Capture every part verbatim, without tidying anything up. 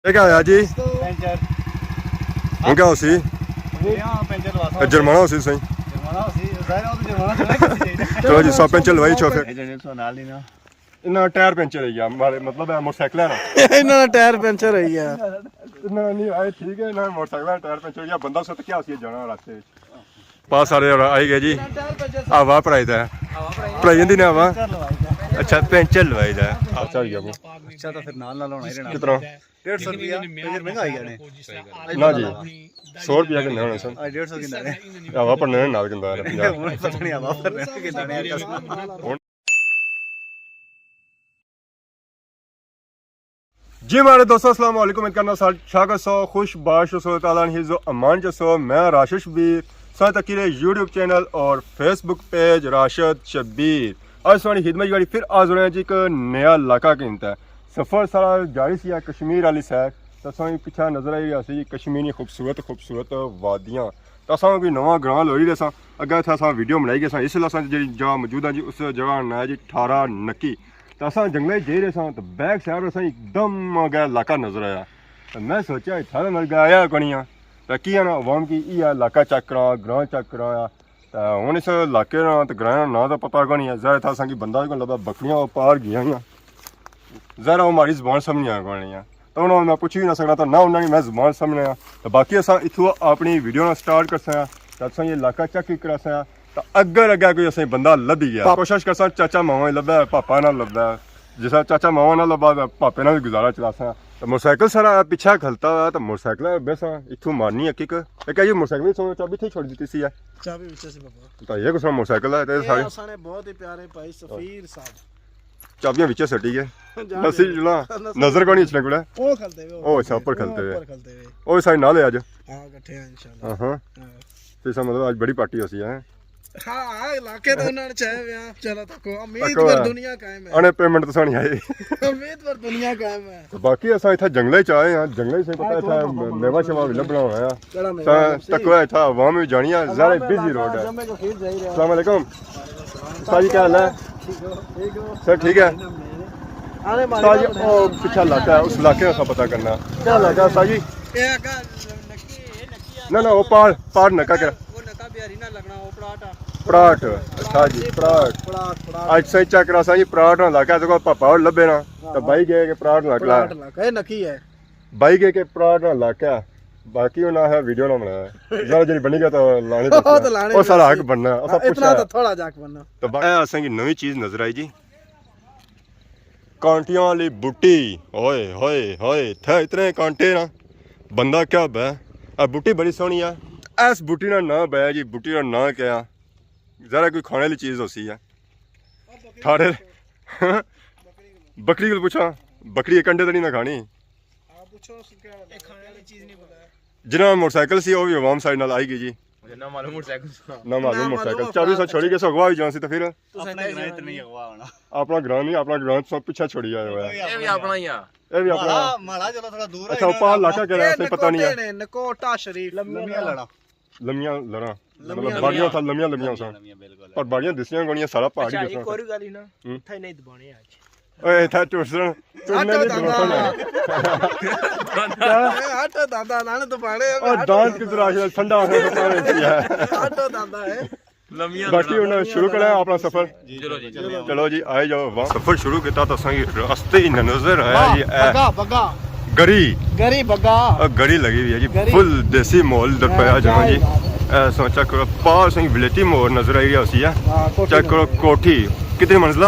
یہ کیا ہویا جی؟ پنچر۔ ہوں کیا ہو سی؟ ہاں، پنچر لوا سا۔ جرمانہ ہو سی سائیں۔ جرمانہ ہو سی، ظاہر ہے، وہ تو جرمانہ چلو جی، سب پنچر لوائی چھو پھر۔ ایجنٹ سو نال ہی نا۔ انہاں ٹائر پنچر ہوئی گیا، مارے مطلب ہے موٹر سائیکل ہے نا۔ انہاں ٹائر پنچر ہوئی گیا۔ نہ، نہیں، آئے ٹھیک ہے، نہ موٹر سائیکل ٹائر پنچر ہوئی گیا، بندہ سو تو کیا ہوسی جانا راستے وچ۔ پاس سارے آئی گئے جی۔ ہوا پڑائی دا ہے۔ پڑائی جاندی نے ہوا۔ اچھا، پنچر لوائی دا ہے۔ اچھا ہوئی گیا وہ۔ اچھا، تو پھر نال نال ہونا ہی رہنا۔ کتنا؟ ڈیڑھ سو روپیہ، پھر مہنگا آئی جانے۔ نہ جی، سو روپیہ کنے ہونے سن۔ آج ڈیڑھ سو کنے۔ ہوا پڑنے نال کنے۔ ہن پتہ نہیں ہوا پڑنے کنے۔ جی ماڑے دوستو، السلام علیکم۔ امید کرنا سارے ٹھیک ہسو، خوش باش ہسو، تعالیٰ نے حفظ و امان چ ہسو۔ میں راشد شبیر، سارے تکی رہے یوٹیوب چینل اور فیس بک پیج راشد شبیر۔ اج ساڑی خدمت جاڑی پھر حاضر ہیں جی، ایک نیا علاقہ کینتا ہے۔ سفر سارا جاری سی ہے کشمیر والی سائیڈ، تو ساڑی پیچھے نظر آئی رہی سی کشمیر نی خوبصورت خوبصورت وادیاں۔ تو اساں کوئی نواں گراں لوڑی رہے ساں، اگے اتھا اساں ویڈیو بنائی گئے ساں، اس لیے اساں جیڑی جگہ موجود ہیں جی، اس جگہ نا ناں ہے جی ٹھارا نکی۔ تے اساں جنگلے جائی رہے ساں، تے بیک سائیڈ اساں ایک دم اگے علاقہ نظر آیا۔ تے میں سوچیا، اتھا تے میں گیا کونی آں۔ تے کی آنا عوام کی ایہہ علاقہ چیک کراں، گراں چیک کراں۔ تے ہن اس علاقے نا تے گراں نا ناں تے پتہ کونی ہے۔ ظاہر اتھا اساں کی بندہ وی کونی لبھا، بکریاں او پار گئیاں ہویاں۔ ظاہر او ماڑی زبان سمجھیاں کونی آں۔ تے انہاں میں پچھی وی نہ سکنا، تے نہ انہاں نی میں زبان سمجھنا آں۔ تے باقی اساں اتھوں اپنی ویڈیو نا سٹارٹ کرساں آں، تے اساں یہ علاقہ چیک کراں ساں آں۔ تے اگر اگے کوئی اساں بندہ لبھی گیا، کوشش کرساں چاچا ماما لبھے، پاپا نہ لبھے۔ جس طرح چاچا ماما نہ لبھا، تے پاپے نال وی گزارا چلاساں۔ تے موٹر سائیکل سارا پچھے کھلتا ہوا، تے موٹر سائیکل بیساں اتھوں مارنی ہے کک۔ تے کیا یہ موٹر سائیکل چابی اتھے چھوڑ دتی سی ہے؟ چابی وچ سی بابا۔ تے یہ کس طرح موٹر سائیکل ہے تے اے سارے اساں نے بہت ہی پیارے بھائی سفیر صاحب۔ چابیاں وچ سٹی گئے۔ جان نسی دے۔ جلا۔ نسی نظر کونی اچھنے کڑا۔ او کھلتے ہوئے، او اچھا، اوپر کھلتے ہوئے۔ اوپر کھلتے ہوئے۔ او سائی نال ہے اج۔ ہاں، اکٹھے ہیں انشاءاللہ۔ ہاں ہاں۔ ہاں۔ تے اس مطلب اج بڑی پارٹی ہوسی ہے۔ ہاں، ہاں، علاقے تو انہاں نے چاہے ہوئے ہیں۔ چلو تکو، امید پر دنیا قائم ہے۔ انے پیمنٹ تو سانی آئی۔ امید پر دنیا قائم ہے۔ باقی اساں اتھا جنگلے چ آئے ہاں، جنگلے سے پتہ اتھا میوہ شیوہ وی لبھنا ہونا ہے۔ تکو اتھا عوام وی جانی ہے، ذرا بزی روڈ ہے۔ السلام علیکم۔ استاد جی، کیا حال ہے؟ سر، ٹھیک ہے؟ استاد جی، او پچھا علاقہ ہے، اس علاقے کا پتہ کرنا۔ کیا علاقہ ہے استاد جی؟ نہ، نہ، وہ پار، پار نکا کر۔ پراٹ، اچھا جی، پراٹ۔ اج سائیں چیک کرا سائیں جی، پراٹ نہ علاقہ ہے، تو پاپا اور لبھے نا، تو بھائی گئے کہ پراٹ نکلا۔ پراٹ علاقہ ہے، نکی ہے۔ بھائی گئے کہ پراٹ نہ علاقہ ہے، باقی انہاں ہے ویڈیو نہ بنایا۔ ذرا جی بنی گیا تو لانی او تو پڑنا۔ لانے او سارا حق بننا، اساں اتنا پوچھا۔ تو تھوڑا جا حق بننا۔ تو با-، اے اساں کی نوی چیز نظر آئی جی۔ کانٹیاں والی بوٹی، ہوئے، ہوئے، ہوئے، تھے اتنے کانٹے نا، بندہ کیا بے؟ اے بوٹی بڑی سوہنی ہے۔ اس بوٹی نا ناں بے جی، بوٹی نا ناں کیا؟ ذرا کوئی کھانے والی چیز ہوسی ہے۔ ٹھارے بکری کو پوچھا، بکری کے کنڈے تو نہیں نہ کھانی۔ جنہاں موٹر سائیکل سی، وہ بھی عوام سارے نال آئی گئی جی۔ نہ معلوم موٹر سائیکل۔ چابی سا چھوڑی گئے سو اگوا بھی جانا سی تو پھر؟ اپنا گراں تے نہیں اگوا ہونا۔ اپنا گراں نہیں، اپنا گراں سب پیچھے چھوڑی آئے ہوئے ہیں۔ یہ بھی اپنا ہی آ۔ یہ بھی اپنا۔ ماڑا، ماڑا چلو تھوڑا دور ہے۔ اچھا، اوپر علاقہ کہڑا ہے، پتہ نہیں ہے۔ نکوٹا شریف۔ لمیاں لڑاں۔ لمیاں لڑاں۔ لمیاں۔ مطلب باڑیاں تھا لمیاں لمیاں سن۔ لمیاں، بالکل۔ پر باڑیاں دسیاں کونیاں، سارا پہاڑ ہی اچھا، دسنا۔ ایک اور گل ہی نا، ہوں۔ تھا ہی نہیں دبانے آج۔ اوئے، تھا ٹوسن۔ ٹوسن آٹو نہیں دادا۔ دبانا۔ آٹو دادا، نانے دبانے۔ او دانت کدھر آ گیا؟ ٹھنڈا ہو گیا، پتہ نہیں کیا ہے۔ آٹو دادا ہے۔ لمیاں باقی لڑاں۔ انہاں شروع کرنا ہے اپنا سفر۔ جی، چلو جی، چلو۔ چلو جی، آئے جاؤ، واہ۔ سفر شروع کیتا تو اساں کی راستے ہی نظر آیا جی، اے بگا، بگا۔ گری۔ گری بگا۔ اے گری لگی ہوئی ہے جی، گری۔ فل دیسی ماحول در پہ آ جانا جی۔ اے سو چیک کرو، پار سنگ بلیتی مور نظر آئی رہی ہوسی ہے۔ ہاں، کوٹھی چیک کرو، نظر آئی۔ کوٹھی۔ کتنی منزلہ؟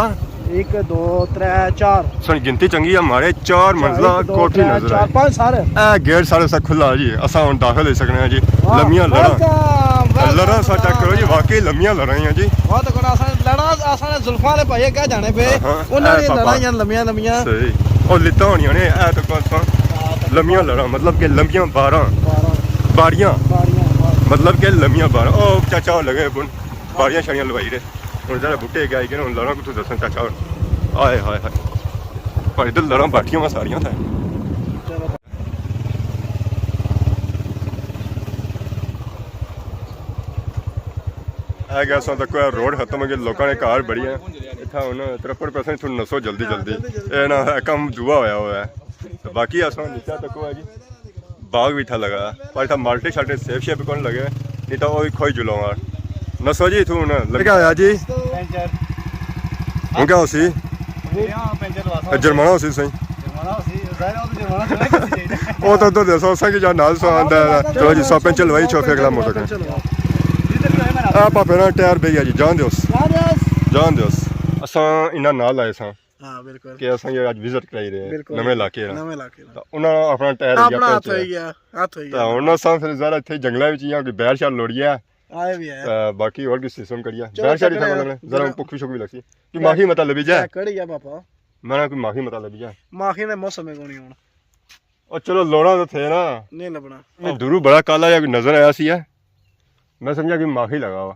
ایک، دو، ترے، چار۔ سن گنتی چنگی ہے، ماڑے چار منزلہ ایک، دو، کوٹھی ترے، نظر چار، آئی۔ پانچ سارے۔ اے گیٹ سارے سا کھلا جی، اساں ہن داخل ہوئی سکنے ہیں جی۔ واہ، لمیاں لڑاں۔ ویلکم، ویلکم۔ لڑاں سا چیک کرو جی، واقعی لمیاں لڑاں ہیں جی۔ بہت بڑا اساں لڑاں، اساں نے زلفاں والے بھائی اگے جانے پے، ہاں، ہاں۔ انہاں اے دی پاپا۔ لڑاں ہیاں لمیاں لمیاں۔ صحیح۔ او لتاں ہونیاں نے، اے تے کون سا لمیاں لڑاں، مطلب کہ لمیاں باراں۔ باراں۔ باڑیاں۔ باڑیاں، باڑیاں۔ مطلب کہ لمیاں باراں۔ او چاچا ہور لگے بن، باڑیاں شاڑیاں لوائی رہے۔ ہن ذرا بوٹے اگے آئی گئے نے، ہن لڑاں کتھوں دساں چاچا ہور۔ ہائے، ہائے، ہائے۔ پر ادھر لڑاں باٹیاں وا ساریاں تھا۔ اے گیا ساں تک روڈ ختم ہو گئی، لوکاں نے گھر بڑی ہیں۔ اتھا ہن ترپڑ پیسے تھوڑا نسو جلدی جلدی۔ اے نا، اے کم دعا ہویا ہوا ہے۔ باقی اساں نیچا تکو ہے جی، باغ بھی اتھا لگا ہے، پر اتھا مالٹے شالٹے سیب شیب کون لگے، نہیں تو وہ بھی کھوئی جلو ہوا۔ نسو جی اتھوں ہن لگا ہویا جی۔ پنچر۔ ہن کیا ہوسی؟ ہاں، پنچر لوا سا۔ جرمانہ ہوسی سائیں۔ جرمانہ ہوسی، ظاہر ہے، وہ تو جرمانہ تھوڑا ہی کسی چاہیے۔ وہ تو ادھر دسو، اساں کی جا نال سو آندا ہے۔ چلو جی، سو پنچر لوائی چھو، پھر اگلا موٹر کریں۔ جدھر بھی ہوئے میرا۔ آ پاپے نا ٹائر بہ گیا جی، جان دیوس۔ جان دیوس۔ جان دیوس۔ اساں انہاں نال آئے ساں۔ ہاں، بالکل۔ کہ اساں یہ اج وزٹ کرائی رہے ہیں، بالکل۔ نویں علاقے نا۔ نویں علاقے نا۔ تو انہاں اپنا ٹائر اپنا ہتھ ہوئی گیا۔ ہتھ ہوئی گیا۔ تو ہن اساں پھر ذرا اتھے جنگلاں وچ ایاں کوئی بیر شیر لوڑی ہے۔ آئے بھی ہے۔ تے باقی اور کوئی سسٹم کریے۔ چلو، بیر شیر چکر ہے، ذرا بھکھ شکھ بھی لگسی۔ کہ ماہی متا لبی جائے۔ کڑی گیا پاپا۔ میں نا کوئی ماہی متا لبی جائے۔ ماہی نے موسم ہے کونی ہن۔ او چلو، لوڑا تو تھے نا۔ نہیں لبنا۔ میں دوروں بڑا کالا جا کوئی نظر آیا سی ہے۔ میں سمجھا کہ ماہی لگا ہوا۔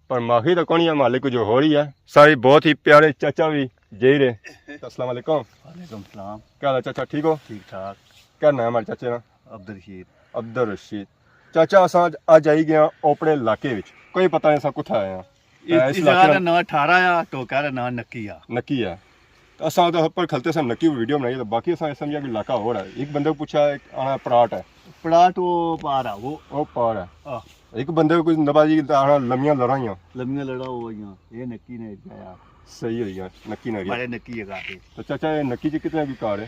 پر ماہی تو کونی ہے، مالک کچھ ہور ہی ہے۔ سارے بہت ہی پیارے چاچا بھی جائی رہے۔ السلام علیکم۔ وعلیکم السلام۔ کیا حال ہے چاچا، ٹھیک ہو؟ ٹھیک ٹھاک۔ کیا نام ہے ہمارے چاچے نا؟ عبدالرشید۔ عبدالرشید۔ چاچا، اساں اج، اج آئی گئے ہاں اوپنے علاقے وچ۔ کوئی پتہ نہیں اساں کتھا آئے ہاں۔ اس، اس علاقے جگہ دا ناں ٹھارا آ، ٹوکا دا ناں نکی آ۔ نکی آ۔ اساں تو اوپر کھلتے سن، نکی ویڈیو بنائی، تو باقی اساں سمجھا کہ علاقہ ہور ہے۔ ایک بندے کو پوچھا، ایک آنا پراٹ ہے۔ پراٹ وہ پار ہے، وہ۔ وہ پار ہے۔ آہ۔ ایک بندے کو کوئی نبا جی آنا لمیاں لڑاں ہیاں۔ لمیاں لڑاں وہ ہیاں۔ یہ نکی نے جایا۔ صحیح ہوئی گیا، نکی نے گیا۔ بڑے نکی جگہ تے۔ تو چاچا، یہ نکی جی کتنے کی کار ہے؟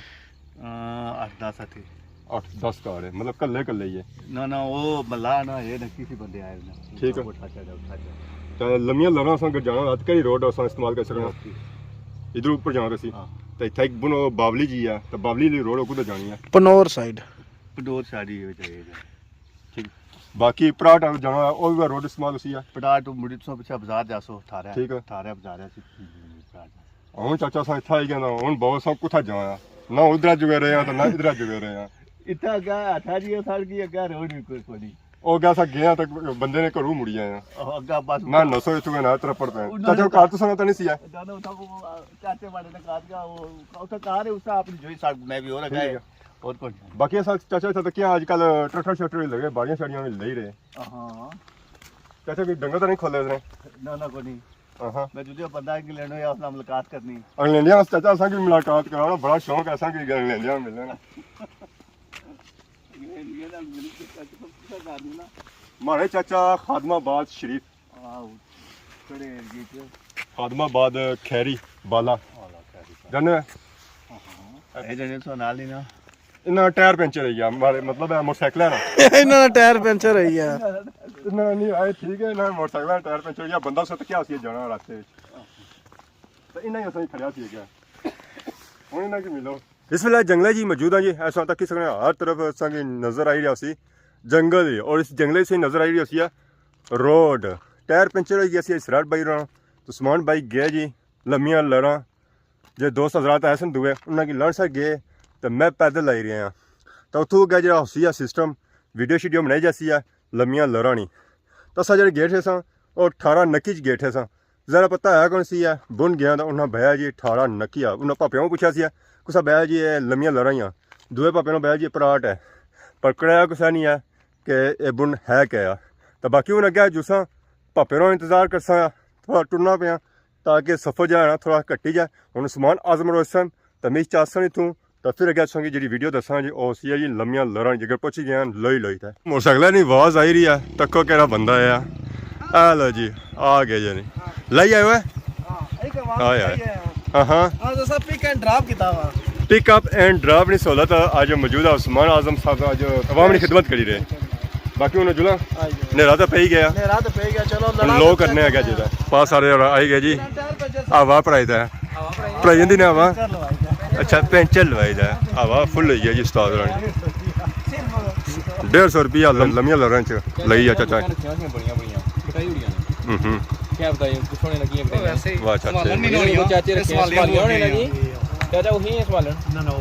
آ، اٹھ دس اتھے۔ اٹھ دس کار ہے، مطلب کلے کلے ہی ہے؟ نہ، نہ، وہ ملا نا، یہ نکی سی بندے آئے نا۔ ٹھیک ہے۔ اٹھا چڑھا، اٹھا چڑھا۔ تو لمیاں لڑاں اساں اگر جانا ہونا، تو کہڑی روڈ اساں استعمال کر سکنا؟ اوکے۔ ادھر اوپر جانا سی۔ ہاں۔ تو اتھا ایک بنو باولی جی ہے، تو باولی لی روڈ کدھر جانی ہے؟ پنور سائیڈ۔ پنور سائیڈ ہی ہو جائے گا۔ ٹھیک۔ باقی پراٹ جانا ہے، او بھی روڈ استعمال ہوسی ہے۔ پراٹ مڑی تساں پچھے بازار جاسو، ٹھارے۔ ٹھیک ہے۔ ٹھارے بازار ہے، پراٹ۔ ہن چاچا اساں اتھا آئی گئے نا، ہن بہت اساں کتھا جانا؟ نہ ادھر جگہ رہے ہیں تو نہ ادھر جگہ رہے ہیں۔ اتھا اگا ہتھا جی سڑ گئی، اگا روڈ بھی کوئی کونی۔ او اگا اساں گئے ہیں تو بندے نے گھروں مڑی آئے ہیں۔ او اگا بس نہ نسو اتھوں نہ ترپڑ پے۔ انہوں چاچا نے کار تو سنا تو نہیں سی ہے؟ نہ، نہ، اتھا وہ چاچے والے نے کار گیا، وہ اتھا کار ہے، اس اپنی جوئی سڑ میں بھی ہو رکھا ہے۔ ٹھیک ہے۔ اور کون؟ باقی اساں چاچا اتھا تو کیا اج کل ٹریکٹر شریکٹر بھی لگے، باڑیاں شاڑیاں بھی لئی رہے۔ ہاں۔ چاچا کوئی ڈنگر تو نہیں کھولے اس نے؟ نہ، نہ، کوئی نہیں۔ ہاں۔ میں جدوں بندہ انگلینڈ ہویا، اس نال ملاقات کرنی۔ انگلینڈیاں اس چاچا اساں کی ملاقات کرانا، بڑا شوق ہے اساں کی انگلینڈیاں ملنے نا۔ انگلینڈیاں نال مل کے چاچا کچھ کر دینا۔ ماڑے چاچا خادم آباد شریف۔ آہو، کڑے ایریے چ؟ خادم آباد کھیری بالا۔ بالا کھیری بالا۔ جانے؟ ہاں، ہاں۔ اے جانے تو نال ہی نا۔ انہاں ٹائر پنچر ہوئی گیا، مارے مطلب ہے موٹر سائیکل ہے نا۔ انہاں ٹائر پنچر ہوئی گیا۔ انہاں نہیں آئے، ٹھیک ہے، انہاں موٹر سائیکل ٹائر پنچر ہوئی گیا، بندہ سو تو کیا سی جانا راستے وچ۔ تو انہاں ہی اساں کھڑیا سی گیا۔ ہن انہاں کی ملو۔ اس ویلے جنگلے جی موجود ہاں جی، ایسا تک کس نے ہر طرف اساں کی نظر آئی رہا سی جنگل ہی، اور اس جنگلے سے نظر آئی رہی سی روڈ۔ ٹائر پنچر ہوئی گیا سی، اسرار بھائی رہا، عثمان بھائی گئے جی، لمیاں لڑاں۔ جے دوست حضرات آئے سن دوئے، انہاں کی لڑ سا گئے، تے میں پیدل آئی رہیا ہاں۔ تے اتھوں اگے جیڑا ہوسی آ سسٹم، ویڈیو شیڈیو بنائی جاسی آ، لمیاں لڑاں نی۔ تے اساں جیڑے گئے اٹھے ساں، او ٹھارا نکی چ گئے اٹھے ساں۔ ذرا پتہ ہے کون سی آ، بن گیا تے انہاں بھیا جی ٹھارا نکی آ۔ انہاں پاپیاں کو پوچھیا سی آ، کسا بھیا جی اے لمیاں لڑاں ہیاں۔ دوئے پاپیاں نے بھیا جی پراٹ ہے۔ پر کڑایا کسا نہیں آ کہ اے بن ہے کیا آ۔ تے باقی ہن اگے جساں پاپے نو انتظار کرساں، تھوڑا ٹرنا پیاں۔ تاکہ سفر جیڑا ہے نا تھوڑا گھٹی جائے۔ ہن عثمان اعظم روشن تے میں چاسن اتھوں، تے پھر اگے تساں کی جیڑی ویڈیو دساں جی، او سی ہے جی لمیاں لڑاں، جے اگر پہنچی گئے ہیں لوئی لوئی تے۔ موٹر سائیکل نی آواز آئی رہی ہے، تکو کیڑا بندہ ہے۔ اے لو جی، آ گئے جی۔ لائی آئے ہوئے؟ ہاں، ایک آواز آئے، آئے۔ آئی ہے۔ ہاں، ہاں۔ ہاں، تو سب پک اینڈ ڈراپ کیتا ہوا۔ پک اپ اینڈ ڈراپ نی سہولت اج موجود ہے۔ عثمان اعظم صاحب اج عوام نی خدمت کری رہے۔ باقی ہن جلاں، ہاں جی۔ نیرا تے پئی گیا۔ نیرا تے پئی گیا، چلو، ہن لڑا لو تے کرنے آ گیا جی۔ پاس سارے آئی گئے جی۔ ہوا پرائی دا ہے۔ پرائی جاندی نے ہوا۔ اچھا، پینچر لوائی دا ہے۔ ہوا فل ہوئی گیا جی استاد ہوراں نی۔ ڈیڑھ سو روپیہ لم-، لمیاں لڑاں چ لئی گیا چاچا۔ ہوں ہوں۔ واہ چاچے۔ چاچا وہی ہے سنبھالن۔ نہ، نہ۔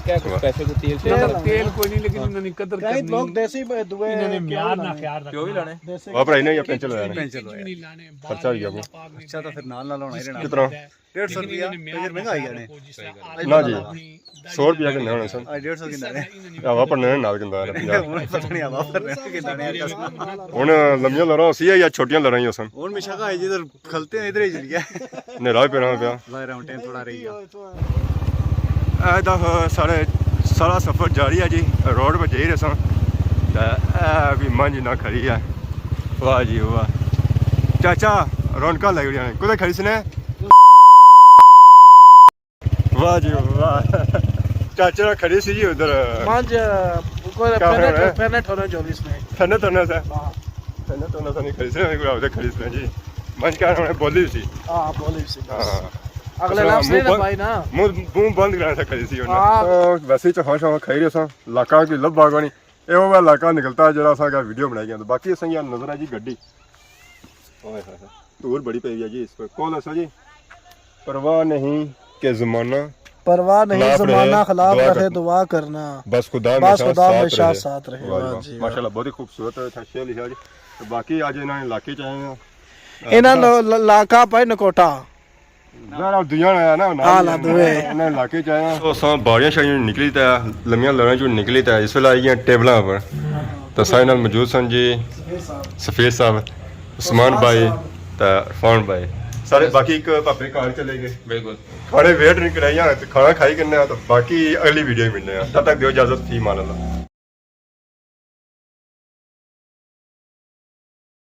کیا کچھ واہ۔ پیسے کو تیل سے؟ نہ، نہ، تیل کوئی نہیں، لیکن انہوں نے قدر کہیں کرنی۔ لوگ دیسی ب-، دوئے انہوں نے معیار نہ خیال رکھنا۔ کیوں بھی لانے؟ دیسی واہ، پر انہیں یا پینچر لگانا۔ پینچر لگانا۔ خرچہ بھی ہے وہ۔ اچھا، تو پھر نال نال ہونا ہی رہنا۔ کتنا؟ ڈیڑھ سو روپیہ، پینچر مہنگا آئی جانے۔ نہ جی، سو روپیہ کے نہ ہونے سن۔ آج ڈیڑھ سو کے نہ رہے۔ ہوا پر نہ نال گندا ہے۔ پتہ نہیں ہوا پر نہ گندا ہے۔ ہن لمیاں لڑاں ہوسی یا چھوٹیاں لڑاں ہی ہوسن؟ ہن مشا کا ہے جدھر کھلتے ہیں ادھر ہی چلی گیا۔ نیرا ہی پینا پیا۔ ظاہر ہے ہن ٹائم تھوڑا رہی گیا۔ اے دا ساڑے سارا سفر جاری ہے جی، روڈ پر جائی رہے ساں۔ تے اے بھی منج نہ کھڑی ہے۔ واہ جی واہ۔ چاچا، رونقاں لگی ہوئی ہیں۔ کدھر کھڑی سنے؟ واہ جی واہ۔ چاچا کھڑی سی جی ادھر۔ منج، کوئی کیا پھرنے کھڑا ہے؟ ٹھو-، پھرنے ٹھورنے چولیس میں۔ پھرنے ٹھورنے سے؟ ہاں۔ پھرنے ٹھورنے سے نہیں کھڑی سی، کوئی ادھر کھڑی سی جی۔ منج کیا انہوں نے بولی سی۔ ہاں، بولی سی بس۔ ہاں۔ اگلے اصل لفظ منہ نہیں نا بند، پائی نا۔ منہ، منہ بند کرنا سے کھڑی سی انہوں نے۔ ہاں۔ تو ویسے ہی چاہاں شاہاں کھائی رہے ساں، علاقہ کوئی لبھا کوئی نہیں۔ اے وہ علاقہ نکلتا ہے جڑا اساں کا ویڈیو بنائی گیا۔ باقی اساں یار نظر ہے جی گڈی۔ اوئے ہوئے ہوئے۔ دھوڑ بڑی پئی ہوئی ہے جی اس پر۔ کول اسو جی۔ پرواہ نہیں کہ زمانہ پرواہ نہیں خلاف رہے، زمانہ خلاف دعا رہے، کرنا۔ دعا کرنا۔ بس خدا بس ہمیشہ خدا ساتھ ہمیشہ رہے۔ ساتھ رہے۔ واہ جی واہ۔ واہ جی واہ۔ ماشاءاللہ، بہت ہی خوبصورت ہے، اچھا شعر لکھا جی۔ تو باقی اج انہاں نے علاقے چ آئے ہیں۔ انہاں لو-، ل-، علاقہ پائے نکوٹا۔ ذرا دوجا آیا نا، ہاں، لا دوے۔ انہاں نے علاقے چ آئے ہیں۔ تو اساں باڑیاں شاڑیاں نکلی تے لمیاں لڑاں چوں نکلی تے اس ویلے آئی گئے ٹیبلاں پر۔ تے سارے نال موجود سن جی سفیر صاحب، عثمان بھائی تے عرفان بھائی۔ سارے باقی ایک پاپے گھر چلے گئے۔ بالکل۔ کھانے ویٹ نہیں کرائی آں، تے کھانا کھائی کنے آں، تے باقی اگلی ویڈیو ہی ملنے آں۔ تب تک دیو اجازت، فی امان اللہ۔